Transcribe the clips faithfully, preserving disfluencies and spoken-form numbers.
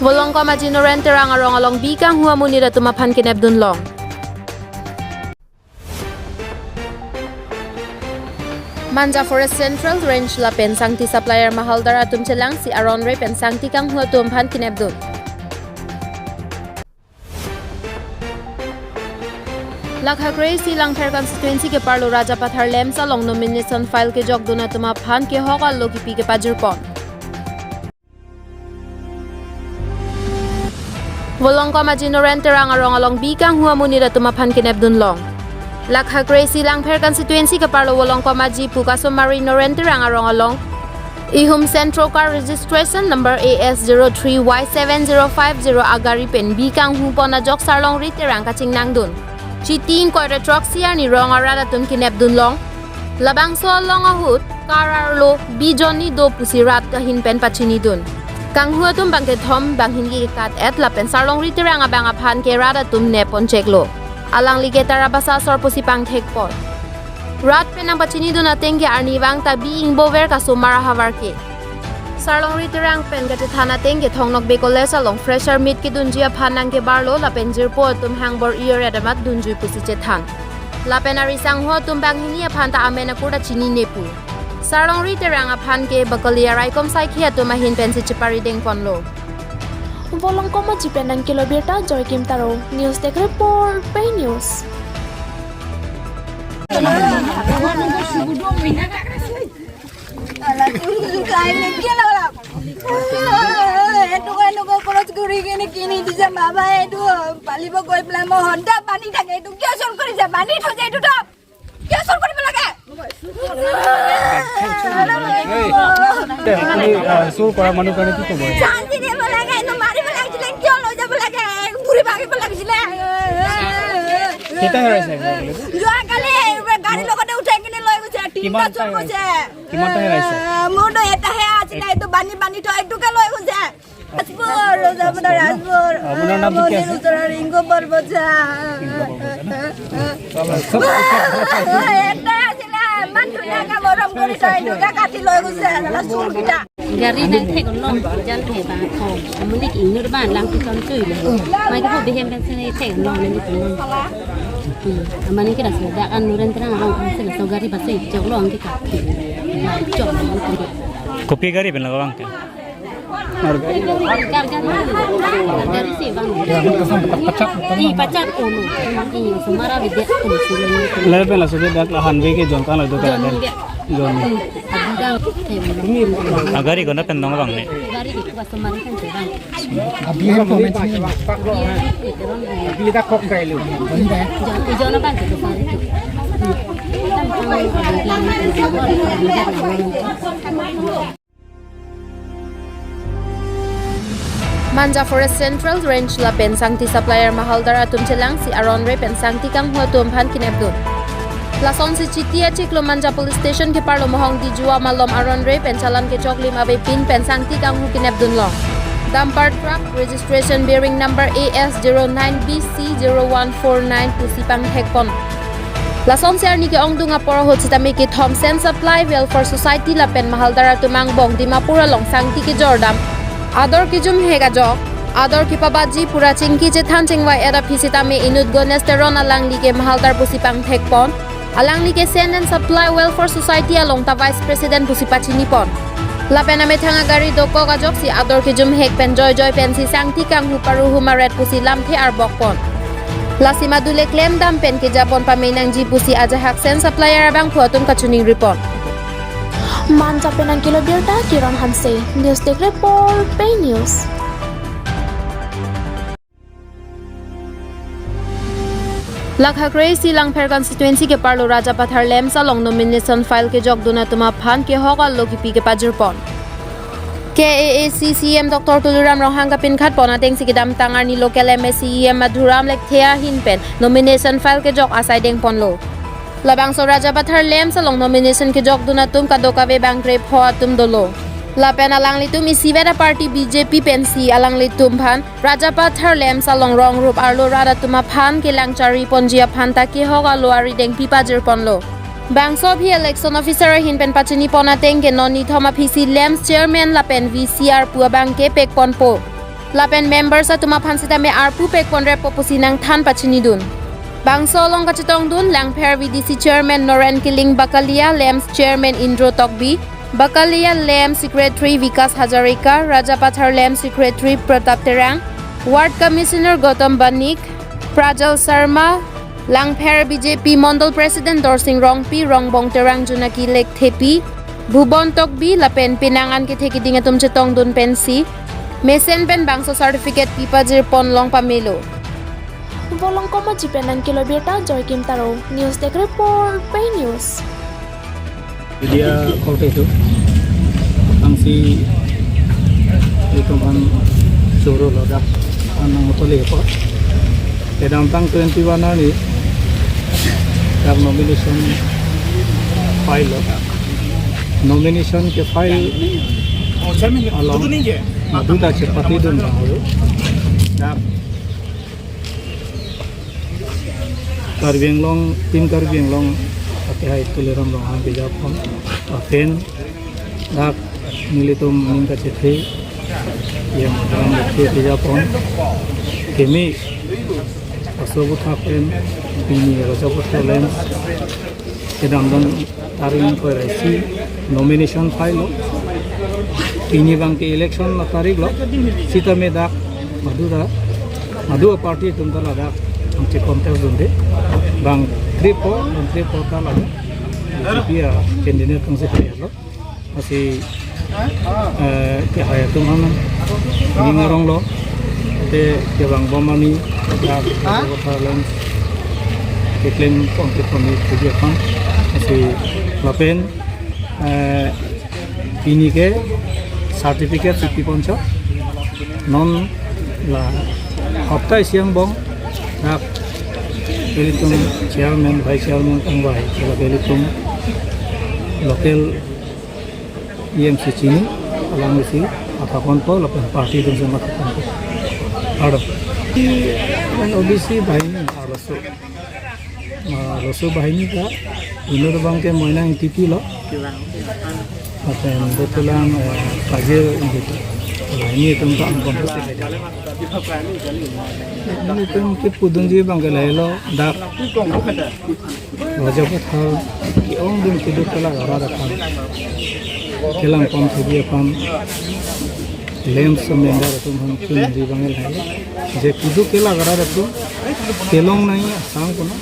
Volongkom Aji Noren Terang arong along bi kanghu amonit atum aphan kenep dunlong. Manja Forest Central Range lapen sangti supplier mahaldar atum chelangsi aron re pen sangti kanghu atum aphan kenep dun. Lakha Kre-isi Langpher constituency keparlo Rajapathar Lamps along nomination file kejok dun atum aphan kehok alo kipi kepajirpon. Volongkom Aji Noren Terang arong along bi kanghu amonit atum aphan kenep dunlong. Lakha Kre-isi Langpher constituency keparlo Volongkom Aji pu kasomari Noren Terang arong along ihum Santro car registration number A S zero three Y seven zero five zero agari pen bi kanghu pon ajok Sarlongri Terang kachingnang dun. Chiti ingkoi ra throksi arni rong arat atum kenep dunlong. Labangso along ahut car arlo bi jonni do pusi rat ahin pen pachini dun. Kanghu atum bang kethom bang hini kekat et lapen Sarlongri Terang abang aphan ke rat atum nep pon cheklo. Alangli ke Tarabasa asor pusi pangthek pon. Rat pen nangpachini dun ateng ke arnivang ta bi ingbover kasomar ahavar ke. Sarlongri Terang pen kachethan ateng ke Thong Nokbe College along fresher meet kedunji aphan nangkebarlo lapen jirpo atum hangbor iyor adamat dunjui pusi chethan. Lapen ari sangho atum bang hini aphan ta amen akur ta chinine pu. Sarlongri Terang aphan ke bakali araikom saikhi atum ahin pensi chepari dengponlo. Volongkom Aji pen nangkelo birta Joykim Taro, News Desk Report, Pei News. Ala, tu, tu, tu, kain ne kya lagla? Etu, etu ko cross guri kene kini dija mama etu, pali bo koi pla mo honda pani thake etu kya sol kori ja pani tho ja etu to? Kya sol kori bo lage? এই, আপুনি, আহ, চুৰ কৰা মানুহ কাৰণে কি ক'ব? Shanti de bo lage, etu mari bo lage, kya loi ja bo lage, puri bagi bo lage. কেতিয়া হেৰাইছে আপোনালোকে? যোৱাকালি gari logate uthai kene loi goise, tinta চুৰ goise. কিমানটা হেৰাইছে? মোৰতো এটাহে আছিলে, এইটো বান্ধি বান্ধি থৈ এইটোকে লৈ গৈছে। ৰাজপুৰ, ৰজাপদা ৰাজপুৰ। আপোনাৰ নামটো কি আছে? মন্দিৰ ওচৰৰ ৰিংকু বৰবজা। এটা আছিলে, ইমান ধুনীয়াকে মৰম কৰি থৈ এইটোকে কাটি লৈ গৈছে, চুৰকেইটা। Gari nangthek along, jal thek ba ko. Amuni ke ingnur ban lang piton chui le. Mai ko behem kan sene thek along ne piton. Hmm. Amani ke rasa da an Noren Terang along kan sene so gari basi chok long ke ka. Chok long ke. Kopi gari pen lagabang ke? Gar gari. Gar gari si bang. Pachat. Ih, pachat kono. Ih, sumara bidya kono si. Lebe la sobe dak la hanbe ke jongkan la do ka. Jong ke. Jong. Abidang. Agari ko na pen dong bang ne. Gari ke kuas sumara kan si bang. Abidang ko men si. Abidang kok kai lu. Jong, jong na bang ke sari tu. Manja Forest Central Range lapen sangti supplier mahaldar atum chelangsi aron re pen sangti kanghu atum aphan kenep dun. Lasonsi Chiti achiklo Manja Police Station keparlo Mohong Dijua malom aron re pen chalan kechoklim avepin pen sangti kanghu kenep dunlong. Dumper truck registration bearing number A S zero nine B C zero one four nine pusi pangthek pon. Lasonsi arni ke-ongdung apor ahut sitame kethom Sen Supply Welfare Society lapen mahaldar atum angbong Dimapur along sangti kejor dam ador kejumhek ajok ador kepabaji pura chingki chethan chingvai et aphi sitame inut Ganesh Teron alangli ke mahaldar pusi pangthek pon. Alangli ke Sen and Supply Welfare Society along ta Vice President pusi pachini pon. Lapen amethang agari dokok ajoksi ador kejumhek pen joi joi pensi sangti kanghu paruhu maret pusi lamthe arbok pon. Lasi madule klem dam pen kejapon pame nangji pusi ajahak Sen Supplier abangphu atum kachiningri pon. Manja pen nangkelo birta Kiran Hanse, News Desk Report, Pei News. Lakha Kre-isi Langpher constituency keparlo Rajapathar Lamps along nomination file kejok dun atum aphan kehok alo kipi kepajirpon. K A A C C E M Doctor Tuliram Ronghang kapinkhat pon atengsi kedamtang arni local M A C E M Madhuram Lekthe ahin pen nomination file kejok asai dengponlo. Labangso Rajapathar Lamps along nomination kejok dun atum kadokave bang krepho atum dolo. Lapen alanglitum isivet aparty B J P pensi alanglitum aphan Rajapathar Lamps along rong rup arlo rat atum aphan kelang chari ponji aphan ta kehok alo arideng pipajirponlo. Bangso aphi election officer ahin pen pachini pon ateng ke non nithom aphisi Lamps chairman lapen V C R pu abang ke pekponpo. lapen members atum aphan sitame arpu pekponreppo pusi nangthan pachinidun. Bangso along kachetongdun Langpher V D C Chairman Noren Killing Bakalia, LAMPS Chairman Indro Tokbi, Bakalia LAMPS Secretary Vikas Hazarika, Rajapathar LAMPS Secretary Pratap Terang, Ward Commissioner Gautam Banik, Prajal Sharma, Langpher B J P Mondol President Dorsing Rongpi, Rongbong Terang, Junaki Lekthepi, Bhubon Tokbi lapen penang an kethe keding atum chetongdun pensi mesen pen bangso certificate pipajirpon long pamelo. Volongkom Aji pen nangkelo birta Joykim Taro, News Desk Report, Pei News. Media korte itu. Angsi itu kan suruh lo dak, anang motor lepo. Kedamtang twenty-one arni dak nomination file lo. Nomination ke file along maduta chepatidun bang holo. Dak Karbi Anglong, Team Karbi Anglong, ake hai Tuliram Ronghang kejapon, lapen dak nelitum ning kachethe, yang ram kejapon, kemi asobu thak pen, pini Rajapathar LAMPS kedamtang tarik ingkoi ra isi nomination file lo. Pini bang ke election atarik lo. Sitame dak maduta, madu aparty atum ta ladak angche contest dunde. Bang three four, bang three four ta ladak B J P acandidate kangsi hai lo. Lasi, eh, kehai atum aphan ning arong lo. Te kevang bom ani dak Rajapathar LAMPS keklem pon kepon ni puji aphan. Lasi lapen, eh, pini ke certificate si piponchot. Non la hapta isi angbong dak ilitum chairman, vice chairman kangvai, la ilitum local E M C chini, alang isi mathaponpo, lapen party atum si mathaponpo. Aro. Di, kan O B C banghini, arloso. Ah, arloso banghini ta, inut abang ke Moinang Ingtipi lo. Lapen betulang, eh, Pajir Ingtipi. Banghini atum ta angkon pusi. Ilitum kepudunji abang ke lahelo, dak Rajapathar ke-ongdun kedo kelak arat aphan, kelang pon thekji aphan, LAMPS member atum aphan kepudunji abang lahelo. Je kedo kelak arat atum kelong nangji asang punon,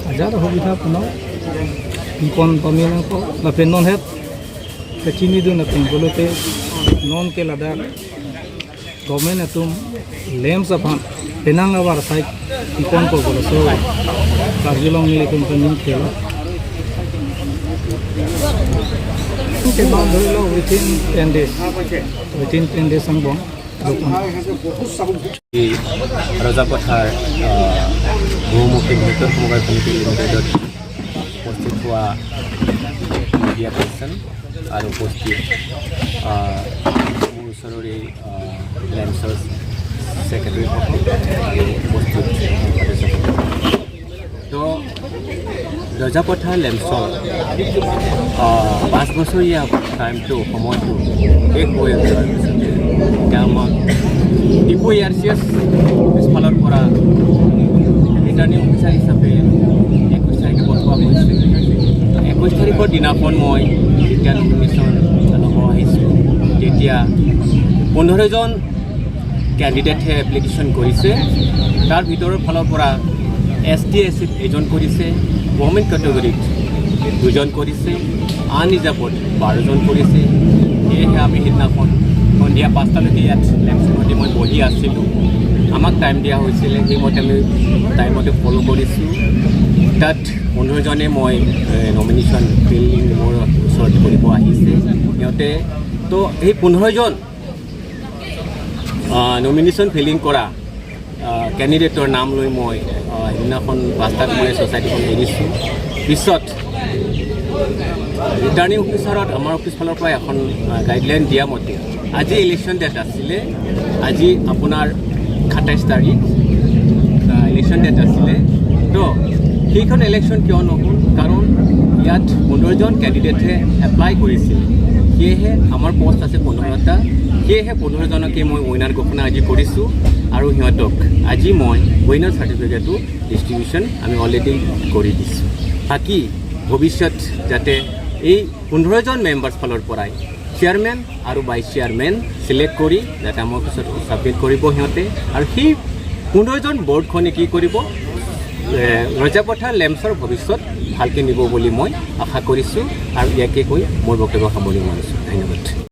ajat ahubidha punon, pipon pame nangpo, lapen non het kachinidun ateng pulote non ke ladak government atum LAMPS aphan penang abar sai piponpo pulo, laso karjulong nelitum kaning kelo. Kebang dhoilo within ten days. Within ten days angbong. Di Rajapathar, ah, বহুমুখী বৃহত্তর সমবায় সমিতি লিমিটেডত উপস্থিত হোৱা media person আৰু উপস্থিত, আহ, মোৰ ওচৰৰে, আহ, লেমছৰ ছেক্ৰেটাৰীসকল আৰু উপস্থিত সদস্যসকল। তো ৰজাপথাৰ লেমছৰ, আহ, পাঁচ বছৰীয়া টাইমটো, সময়টো শেষ হৈ যোৱাৰ পিছতে এতিয়া আমাক ডিফু এ আৰ চি এছ অফিচ ফালৰ পৰা ৰিটাৰ্ণিং অফিচাৰ হিচাপে একৈছ তাৰিখে পঠোৱা হৈছে। একৈছ তাৰিখৰ দিনাখন মই যেতিয়া নমিনেশ্যন ল'ব আহিছোঁ, তেতিয়া পোন্ধৰজন কেণ্ডিডেটে এপ্লিকেশ্যন কৰিছে। তাৰ ভিতৰৰ ফালৰ পৰা এছ টি এছ চিত এজন কৰিছে, ৱমেন কেটেগৰীত দুজন কৰিছে, আন ৰিজাৰ্ভত বাৰজন কৰিছে। সেয়েহে আমি সেইদিনাখন সন্ধিয়া পাঁচটালৈকে ইয়াত লেমছখনতে মই বহি আছিলোঁ। আমাক টাইম দিয়া হৈছিলে, সেইমতে আমি টাইমতে ফ'ল' কৰিছোঁ। তাত পোন্ধৰজনে মই, এ, নমিনেশ্যন ফিলিং মোৰ ওচৰত কৰিব আহিছে সিহঁতে। তো সেই পোন্ধৰজন, আ, নমিনেশ্যন ফিলিং কৰা, আ, কেণ্ডিডেটৰ নাম লৈ মই, আ, সেইদিনাখন পাঁচটাত মই ছ'চাইটিখন এৰিছোঁ। পিছত ৰিটাৰ্ণিং অফিচাৰত আমাৰ অফিচ ফালৰ পৰা এখন, আ, গাইডলাইন দিয়া মতে আজি ইলেকশ্যন ডেট আছিলে, আজি আপোনাৰ সাতাইছ তাৰিখ, আ, ইলেকশ্যন ডেট আছিলে। তো সেইখন ইলেকশ্যন কিয় নহ'ল? কাৰণ ইয়াত পোন্ধৰজন কেণ্ডিডেটে এপ্লাই কৰিছিল। সেয়েহে আমাৰ পষ্ট আছে পোন্ধৰটা। সেয়েহে পোন্ধৰজনকে মই উইনাৰ ঘোষণা আজি কৰিছোঁ আৰু সিহঁতক আজি মই উইনাৰ চাৰ্টিফিকেটো ডিষ্ট্ৰিবিউশ্যন আমি অলৰেডি কৰি দিছোঁ। বাকী ভৱিষ্যত যাতে এই পোন্ধৰজন মেম্বাৰ্ছ ফালৰ পৰাই চেয়াৰমেন আৰু ভাইচ চেয়াৰমেন ছিলেক্ট কৰি যাতে আমাৰ ওচৰত ছাবমিট কৰিব সিহঁতে। আৰু সেই পোন্ধৰজন বৰ্ডখনে কি কৰিব, এ, ৰজাপথাৰ লেম্পছৰ ভৱিষ্যত ভালকৈ নিব বুলি মই আশা কৰিছোঁ। আৰু ইয়াকে কৈ মোৰ বক্তব্য সামৰণি মাৰিছোঁ। ধন্যবাদ।